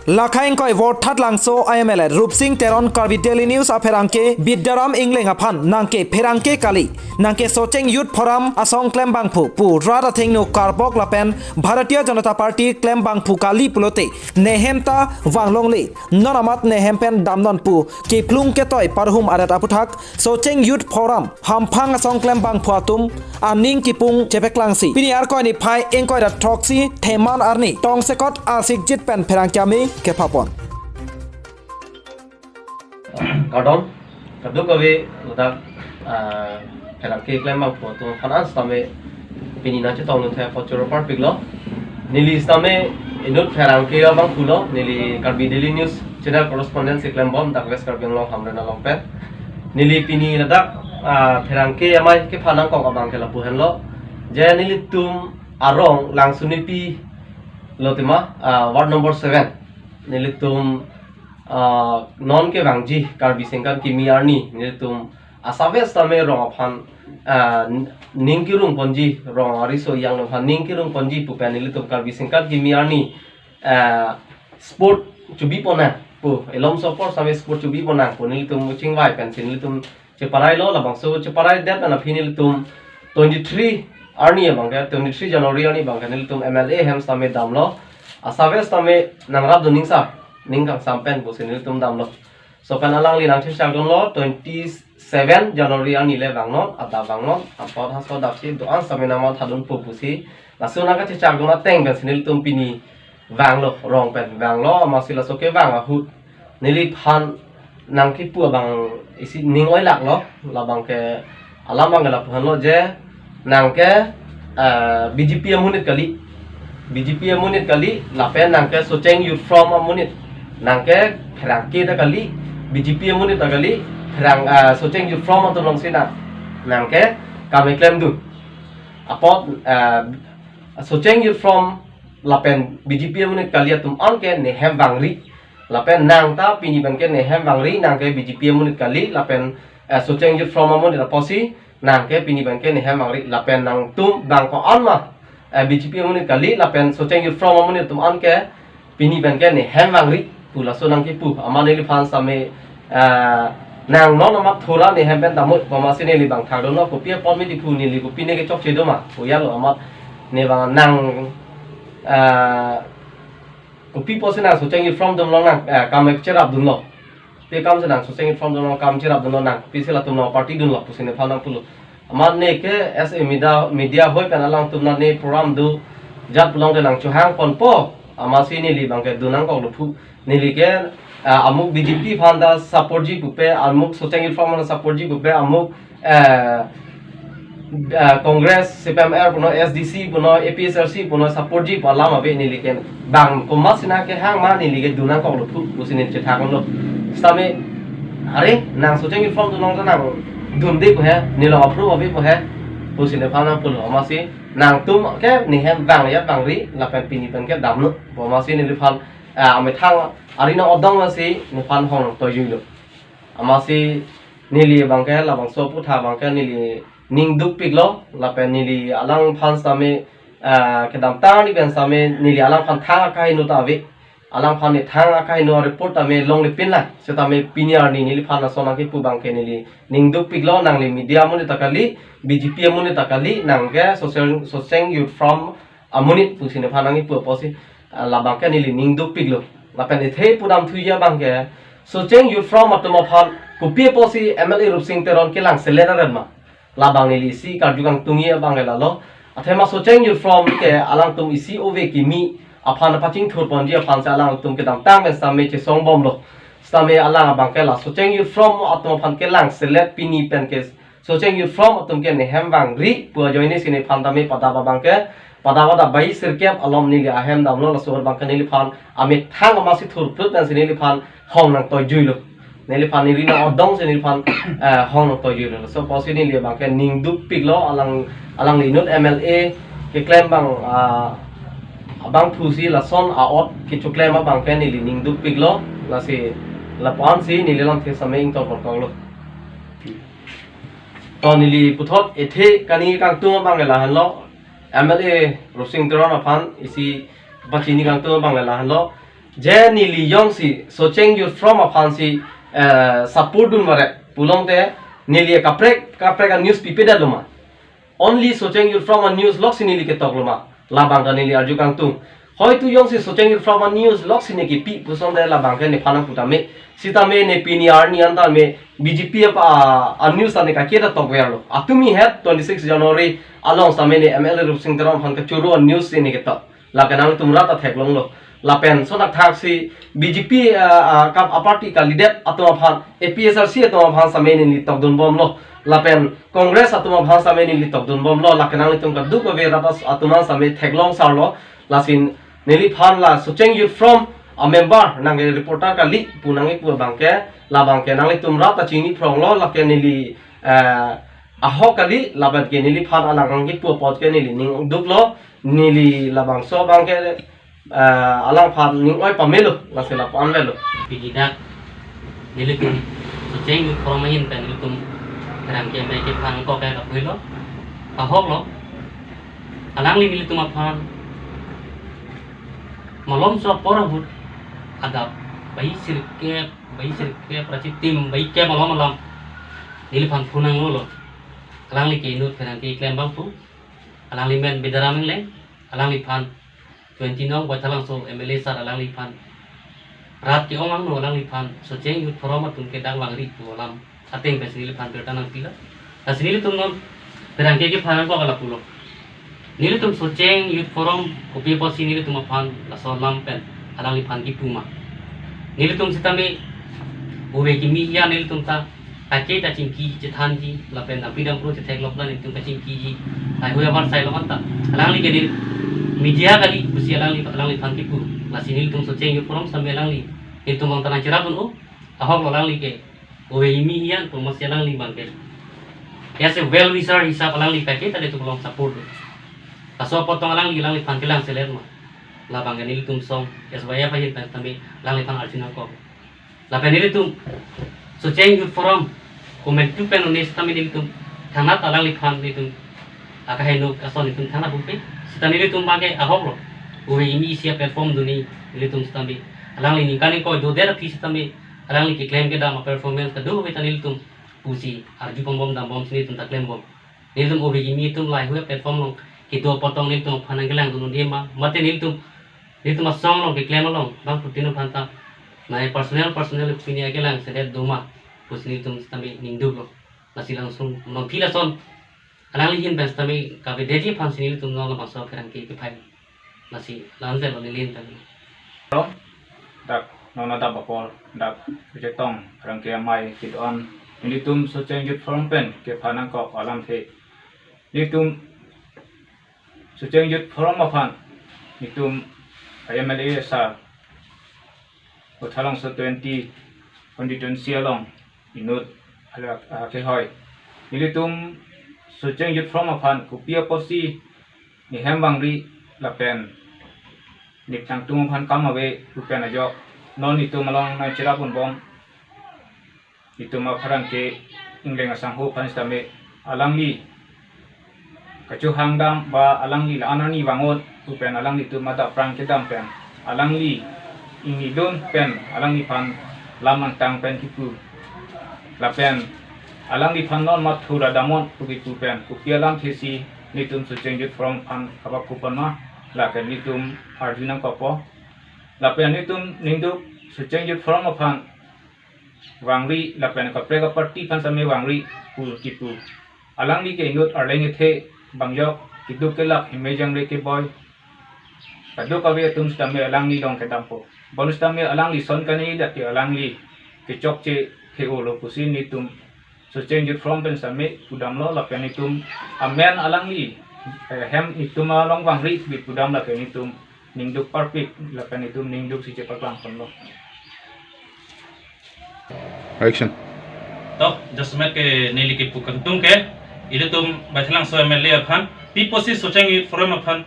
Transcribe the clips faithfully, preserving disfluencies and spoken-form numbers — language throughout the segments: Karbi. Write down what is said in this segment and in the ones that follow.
Lakhai ingkoi Vorthat Langso a M L A Rupsing Teron Karbi Daily News apherangke Bidyaram Engleng aphan nangke pherangke kali, nangke Socheng Youth Forum asong klembangphu pu rat athengno karbok lapen Bharatiya Janata Party klembangphu kali pulote nehem ta vanglongle, non amat nehem pen damnon pu keplung ketoi parhum aret aputhak Socheng Youth Forum hamphang asong klembangphu atum aning kipung chepeklangsi pini Arkoi niphai ingkoi ra throksi Theman arni tongsekot asikjit pen pherangke ame kephapon. Kardom, kadokave ladak, ah, pherangke klembangphu atum aphan an sitame pini nangchetongdun thek apot choro parpiklo. Neli sitame inut pherangke abangphulo, neli Karbi Daily News channel correspondent si klembom dak West Karbi Anglong Hamren along pen. Neli pini ladak, ah, pherangke amei kephan nangkok abangke lapu henlo. Je nelitum arong Langsonipi lo tema, ah, ward number seven. Nelitum, ah, non kevangji Karbi Sengkan Kimi arni nelitum asave sitame rong aphan, ah, ning kirung ponji, rong ariso yang aphan ning kirung ponji pu pen nelitum Karbi Sengkan Kimi arni, ah, sport chubi ponnang pu, elom sopor sitame sport chubi ponnang pu nelitum chingvai pensi nelitum cheparai lo. Labangso cheparai det pen aphi nelitum twenty-three arni abangke, twenty-three January arni abangke nelitum M L A hem sitame damlo. Asave sitame nangrapdun ningsa, ning kangsam pen pusi nelitum damlo. So pen alangli nangchechakdunlo, twenty-seven January arni le vangnon, adap vangnon, apot haso adapsi do-an sitame nangmathadunpo pusi. Laso nangkachechakdun ateng pensi nelitum pini vanglo, rong pen vanglo, amatsi laso kevang ahut neliphan nangkipu abang isi ning oilaklo, labangke alam abangke lapu henlo je nangke, eh, B J P amonit kali, B J P amonit kali, lapen nangke Socheng Youth Forum amonit, nangke pherangke ta kali, B J P amonit ta kali, pherang, eh, Socheng Youth Forum atum alongsi nang, nangke kam keklemdun. Apot, eh, Socheng Youth Forum lapen B J P amonit kali atum anke nehem vangri. Lapen nang ta pini penke nehem vangri, nangke B J P amonit kali, lapen, eh, Socheng Youth Forum amonit apotsi nangke pini penke nehem vangri. Lapen nangtum bang ko-an ma, eh, B J P amonit kali, lapen Socheng Youth Forum amonit atum anke pini penke nehem vangri pu laso nangkipu. Amat neliphan sitame, eh, nang non amat thura nehem pen damnon pu amatsi neli bang thakdunlo, kopi apot mati pu neli kopine kechokche do ma pu yalo amat ne bang nang, eh, kopi apotsi nang Socheng Youth Forum atum along nang, eh, kam cherapdunlo. Pi kam si nang Socheng Youth Forum atum along kam cherapdunlo, nang kopisi latum along party dunlo pusi nephan nangpulo. Amat neke as a media, media hoi pen alangtum na ne program do jat pulote nang chohang ponpo. Amatsi neli bangke dun nangkoklo pu. Neli ke, ah, amuk B J P aphan ta support ji pupe, amuk Socheng Youth Forum aphan support ji pupe, amuk, eh, eh, Congress, C P M L puno, S D C puno, A P H L C puno support ji pu alam ave neli ke. Bang komatsi nangkehang ma neli ke dun nangkoklo pu pusi neli chethakdunlo. Sitame, are, nang Socheng Youth Forum atum along ta nang dunde pu he, neli along approve ave pu he pusi nephan nangpulo. Amatsi nangtum ke nehem vang ya vangri, lapen pini penke damnon pu amatsi neliphan, ah, amethang ari nang odong amatsi nephan hong nangtoijuilo. Amatsi neli bangke labangso aputhak bangke neli ning dukpiklo, lapen neli alangphan sitame, ah, kedamtang ni pen sitame neli alangphan thang akaheno ta ave. Alangphan ne thang akaheno report tame longlepinlang. Setame pini arni neliphan lason nangkipu bangke neli ning dukpiklo, nangli media amonit ta kali, B J P amonit ta kali, nangke Socheng, Socheng Youth Forum amonit pusi nephan nangkipu apotsi, ah, labangke neli ning dukpiklo. Lapen ethe pudam thuji abangke, Socheng Youth Forum atum aphan kopi apotsi M L A Rupsing Teron kelangselet aret ma. Labang neli isi karju kangtungji abangke lalo. Athema Socheng Youth Forum ke alangtum isi ove kimi aphan pachingthur ponji aphansi alangtum kedamtang pen sitame chesongbomlo. Sitame alang abangke la Socheng Youth Forum atum aphan kelangselet pini penke Socheng Youth Forum atum ke nehem vangri pu ajoine si nephan tame pada abangke, pada pada bai sirkep alom neli ahem damlo, laso abangke neliphan amethang amatsi thurphut pensi neliphan hong nangtoijuilo. Neliphan neli nang odong si neliphan, eh, hong nangtoijuilo. Laso apotsi neli bangke ning dukpiklo, alang, alangli inut M L A keklem bang, ah, abangphusi lason a-ot kechoklem abangke neli ning dukpiklo. Lasi lapu-ansi neli lamthe sitame ingtong konkoklo. To neli puthot ethe kani kangtung abangke lahenlo. M L A Rupsing Teron aphan isi pachini kangtung abangke lahenlo. Je neli jongsi Socheng Youth Forum aphansi, eh, support dun mare pulote neli kaprek kaprek a-news pipedet lo ma? Only Socheng Youth Forum a-news loksi neli ketok lo ma? Labang ta neli arju kangtung. Hoitu jongsi Socheng Youth Forum a-news loksi ne kipi puson te labang ke nephan nangpu tame. Sitame ne pini arni an tame B J P apa a-news ta ne kake ta tokver lo. Atumi het twenty-six January along sitame ne M L A Rupsing Teron aphan kachoro a-news ne ketok. Lapen nangtum rat ta theklong lo. Lapen sonak thaksi B J P, ah, ah, kap a-party kandidat atum aphan, A P H L C atum aphan sitame neli tokdun bom lo. Lapen Congress atum aphan sitame neli tokdun bom lo. Lapen nanglitum kadokave rat atum aphan sitame theklong sar lo. Lasi neliphan la Socheng Youth Forum a-member nang ke reporter kali pu nangkipu abang ke, labang ke nanglitum rat ta chini phrong lo, lake neli, eh, ahok kali, lapen ke neliphan alang nangkipu apot ke neli ning duk lo, neli labangso abang ke, eh, alangphan ning oi pame lo, lasi lapu-an avelo. Pini dak nelitum Socheng Youth Forum ahin pen nelitum kerang ke mai kephan ko ke kapulo. Ahok lo. Alangli nelitum aphan malomso apor ahut adap baisirkep, baisirkep rachitim, baikep malom alam neliphan phunang lo lo. Alangli ke inut pherangke keklem abang pu. Alangli men Bidaram Engleng, alangliphan twenty nong Baithalangso M L A sir alangliphan rat ke-ong angno alangliphan Socheng Youth Forum atum ke dang vangri pu alam ateng pensi neliphan birta nangpilo. Lasi nelitum non pherangke kephan ko kala pulo. Nelitum Socheng Youth Forum kopi apotsi nelitum aphan laso alam pen alangliphan kipu ma? Nelitum sitame ove kimi ya nelitum ta kake ta chingki chethanji, lapen apidam pro chetheklok la nelitum kachingkiji. Hai hui abar sai lo anta. Alangli ke neli media kali pusi alangli, alangliphan kipu. Lasi nelitum Socheng Youth Forum sitame alangli nelitum abang ta nangcherap un-o. Ahok lo alangli ke ove kimi hiyan pu masi alangli abang ke as a well wisher hisap alangli kake ta nelitum along support lo. Laso apot tong alangli, alangliphan kelang selet ma? Labang ke nelitum song S Y F ahin pen sitame alangliphan arju nangkok. Lapen nelitum Socheng Youth Forum komantu pen un-e sitame nelitum thangnat alangliphan nelitum akaheno ason nelitum thangnat pupe. Sita nelitum abang ke ahok lo. Ove kimi isi a-platform dunji nelitum sitame alangli ningkan ingkoi dodet aphi sitame alangli keklem kedam a-performance kadokave ta nelitum pusi arju pon bom dam bomsi nelitum ta klem bom. Nelitum ove kimi atum lahai hui a-platform along kedo apot tong nelitum aphan nangkelang dun un-e ma? Mate nelitum, nelitum asong along keklem along bangphutin aphan ta nai personal, personal pini akelang sedet do ma pusi nelitum sitame ning duk lo. Lasi langsung non phi lason alangli ahin pen sitame kavedeji aphansi nelitum non labangso pherangke kephai. Lasi la-an avelo neli ahin pen. Dak non adap apor dak kechetong pherangke amei kedo-an nelitum Socheng Youth Forum pen kephan nangkok alamthe. Nelitum Socheng Youth Forum aphan nelitum M L A sir Baithalangso twenty constituency along inut ala, ah, kehoi. Nelitum Socheng Youth Forum aphan kopi apotsi ne hem vangri lapen ne nangtum aphan kam ave pu pen ajok non nelitum along nangcherap un bom. Nelitum apherangke Engleng asangho aphan sitame alangli kachohang dam ba alangli la-an arni vang-ot pu pen alanglitum adap aphrang kedam pen alangli ingnidun pen alangliphan lam angtang pen kipu. Lapen alangliphan non mathura damnon pu kipu pen kopi alamthesi nelitum Socheng Youth Forum aphan kapaku pon ma, lake nelitum arju nangkokpo. Lapen nelitum ning duk Socheng Youth Forum aphan vangri lapen kaprek a-party aphan sitame vangri pu kipu. Alangli ke inut arleng ethe bangjok keduk kelak hemejang re keboi kadokave atum sitame alangli along kedampo. Bon sitame alangli son kani dak ke alangli kechokche the-o lo pusi nelitum Socheng Youth Forum pen sitame pudam lo lapen nelitum amen alangli, eh, hem nelitum along vangri pu pudam lapen nelitum ning duk parpik lapen nelitum ning duksi chepaklang ponlo. Action. To, jasemet ke neli kipu kangtung ke, ilitum Baithalangso M L A aphan pi apotsi Socheng Youth Forum aphan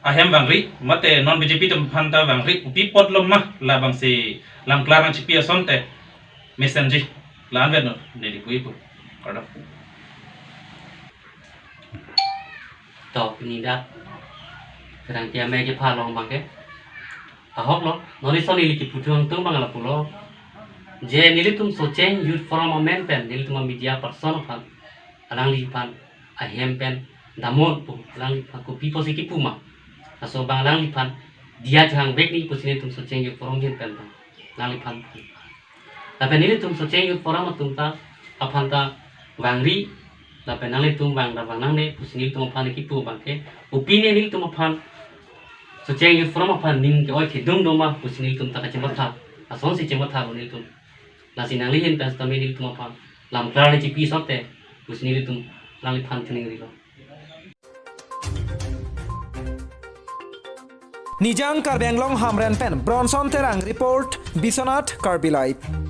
ahem vangri, mate non B J P atum aphan ta vangri, pi apot lo ma labangsi lam klar nangchipi asonte mesenji, la-an avelo neli pu ipu. Kardom. To, pini dak pherangke amei kepha along abang ke Ahok lo, non ison neli kipu thuang tung bang lapulo. Je nelitum Socheng Youth Forum amen pen, nelitum a media person aphan, alangliphan ahem pen damnon pu, alangliphan kopi pusi kipu ma. Laso abang alangliphan diya jang vek ni pusi nelitum Socheng Youth Forum ahin pen bang alangliphan. Lapen nelitum Socheng Youth Forum atum ta aphan ta vangri, lapen nanglitum vang da vang nangne pusi nelitum aphan kipu abang ke. Opinion nelitum aphan, Socheng Youth Forum aphan ning ke-oi thedung do ma pusi nelitum ta kachematha, asonsi chematha lo nelitum. Lasi nangli ahin pen sitame nelitum aphan lam klar le chipi sote pusi nelitum alangliphan chiningrilo. Nijang Karbi Anglong Hamren pen Bronson Terang report, Biswanath Karbi Live.